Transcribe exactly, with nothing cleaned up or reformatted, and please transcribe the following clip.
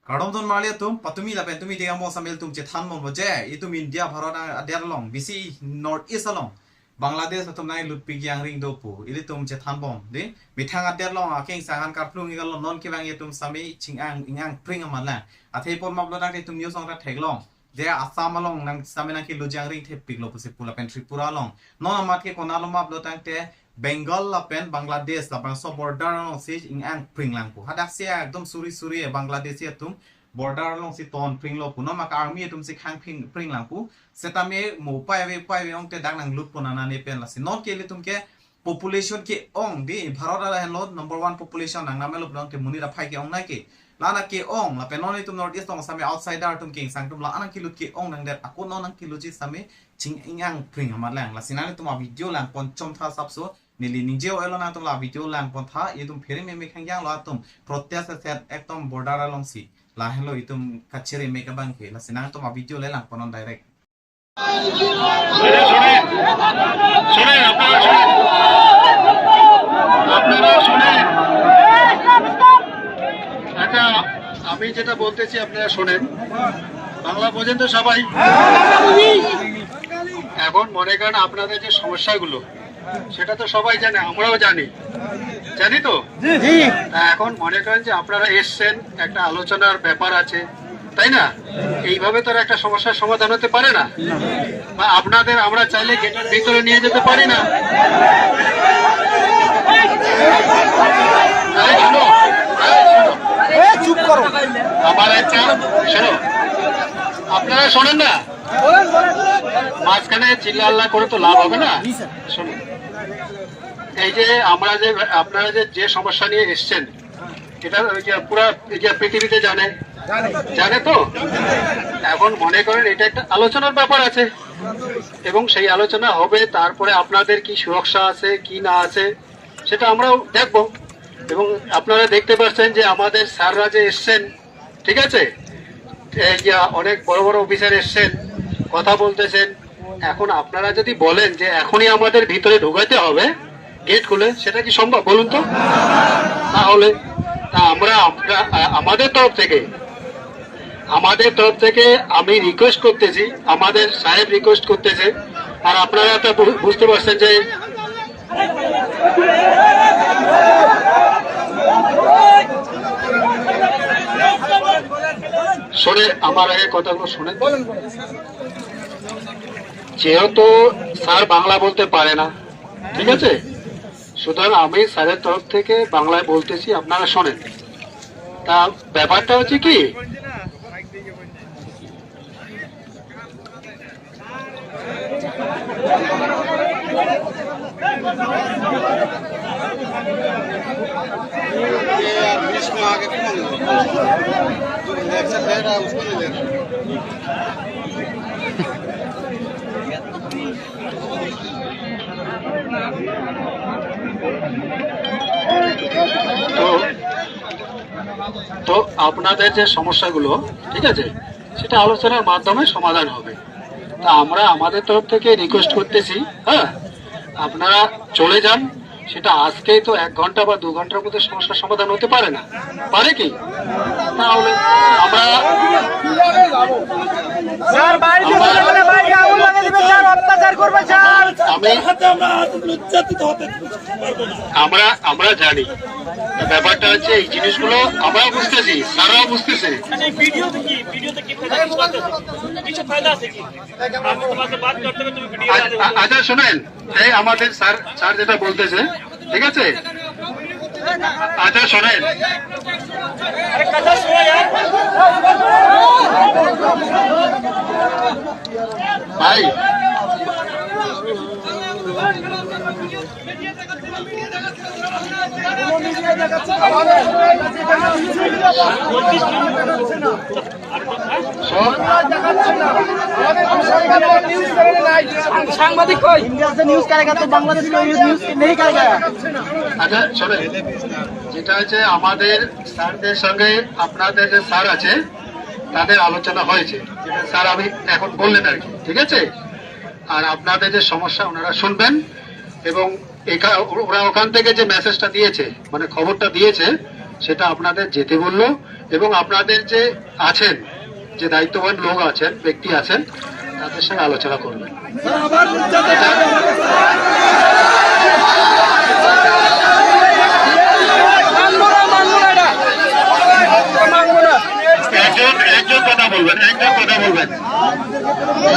Kardom ton marli atum, patumi lapen tumi degamo sambil tum chethan bomlo je, itum India Bharat adet along, bisi North East along Bangladesh atum nanglut pik jangring do pu, ilitum chethan bom, dei, methang adet along, aking sangan karplung igal non kevang itum sami ching-ang, ing-angpring amat lang. Athe pon map lo tangte itum news ong ta theklong. Je Assam along nang sami nangkelut jangring thepik lo pusi pu lapen Tripura along. Non amat ke konat lo map lo tangte Bengal lapen Bangladesh labangso border alongsi ing-angpring lang pu. Hadak si ekdom suri suri Bangladeshi atum border alongsi tonpring lo pu. Non maka army atum si khangpring, pring lang pu. Setame mo upai ave upai ave ong te dak nanglut pon anane pen lasi. Non ke ilitum ke population ke-ong dei, Bharat arat henlo number one population nang namelo pulang ke monit aphai ke-ong nai ke. La-an ke-ong, lapen non itum North East along sami outsider atum ke ingsang atum la-an nangkelut ke-ong nangdet, ako non nangkelutji sami ching-ing-angpring amat lang. Lasi nangtum a video lang pon chom tha sapso, neli ningje-o elo nangtum la video lang pon tha, itum phere meme khangjang lo atum, protest aset ekdom border alongsi. La henlo itum kachere me kabang ke, lasi nangtum a video le lang pon non direct. আরে শোনেন, শোনেন, আপনারা শোনেন, আপনারা শোনেন। আচ্ছা, আমি যেটা বলতেছি আপনারা শোনেন। বাংলা বোঝেন তো সবাই? এখন মনে করেন আপনাদের যে সমস্যাগুলো, সেটা তো সবাই জানে, আমরাও জানি, জানি তো। তা এখন মনে করেন যে আপনারা এসছেন, একটা আলোচনার ব্যাপার আছে, তাই না? এইভাবে তো আর একটা সমস্যার সমাধান হতে পারে না। বা আপনাদের আমরা চাইলে গেটের ভিতরে নিয়ে যেতে পারি না। আরে শোনো, আরে শোনো। আমার একটা, শোনো, আপনারা শোনেন না, মাঝখানে চিল্লাল্লা করে তো লাভ হবে না। শোনো, এই যে আমরা যে, আপনারা যে যে সমস্যা নিয়ে এসছেন, এটা ওই যে পুরা এই যে পৃথিবীতে জানে, জানে তো। এখন মনে করেন এটা একটা আলোচনার ব্যাপার আছে, এবং সেই আলোচনা হবে, তারপরে আপনাদের কি সুরক্ষা আছে কি না আছে সেটা আমরাও দেখব। এবং আপনারা দেখতে পাচ্ছেন যে আমাদের স্যাররা যে এসছেন, ঠিক আছে, এই যে অনেক বড় বড় অফিসার এসছেন, কথা বলতেছেন। এখন আপনারা যদি বলেন যে এখনই আমাদের ভিতরে ঢুকাতে হবে, গেট খুলে, সেটা কি সম্ভব বলুন তো? তাহলে তা আমরা, আমরা, আ-, আমাদের তরফ থেকে, আমাদের তরফ থেকে আমি রিকোয়েস্ট করতেছি, আমাদের সাহেব রিকোয়েস্ট করতেছে, আর আপনারা তো বু-, বুঝতে পারছেন যে শোনে, আমার আগে কথাগুলো শোনেন। যেহেতু স্যার বাংলা বলতে পারে না, ঠিক আছে, সুতরাং আমি স্যারের তরফ থেকে বাংলায় বলতেছি, আপনারা শোনেন। তা ব্যাপারটা হচ্ছে কি, ये यार, बीच में आके कौन है? जो इलेक्शन लड़ रहा है, उसको नहीं ले रहा। তো, তো আপনাদের যে সমস্যাগুলো, ঠিক আছে, সেটা আলোচনার মাধ্যমে সমাধান হবে। তা আমরা আমাদের তরফ থেকে রিকোয়েস্ট করতেছি, হ্যাঁ, আপনারা চলে যান। সেটা আজকেই তো এক ঘন্টা বা দু ঘন্টার মধ্যে সমস্যার সমাধান হতে পারে না, পারে কি? তাহলে আমরা স্যার, বাড়িতে আমরা বলে বলে বাড়ি আগুন লাগিয়ে দিবে স্যার, অত্যাচার করবে স্যার। আমি, আমরা, আমরা জানি, ব্যাপারটা হচ্ছে এই জিনিসগুলো আমরাও বুঝতেছি, স্যাররাও বুঝতেছে। আচ্ছা, এই ভিডিওতে কি, ভিডিওতে কি ফায়দা, কিছু ফায়দা আছে কি? আমি তোমাকে বাদ করতে হবে, তুমি ভিডিও আ-, আ-, আচ্ছা, শোনেন, এই আমাদের স্যার, স্যার যেটা বলতেছে, ঠিক আছে? আচ্ছা, শোনেন। আরে, কথা শোনো, ইয়ার। ভাই। সাংবাদিক কই? इंडिया से न्यूज़ करेगा तो बांग्लादेश में ये न्यूज़ नहीं करेगा। আচ্ছা, শোনেন, যেটা হচ্ছে আমাদের স্যারদের সঙ্গে আপনাদের যে স্যার আছে, তাদের আলোচনা হয়েছে, যেটা স্যার আমি এখন বললেন আর কি, ঠিক আছে? আর আপনাদের যে সমস্যা ওনারা শুনবেন, এবং এখা-, ওরা ওখান থেকে যে মেসেজটা দিয়েছে, মানে খবরটা দিয়েছে, সেটা আপনাদের যেতে বললো, এবং আপনাদের যে আছেন, যে দায়িত্ববান লোক আছেন, ব্যক্তি আছেন, তাদের সঙ্গে আলোচনা করবেন। একজন একজন কথা বলবেন, একজন কথা বলবেন।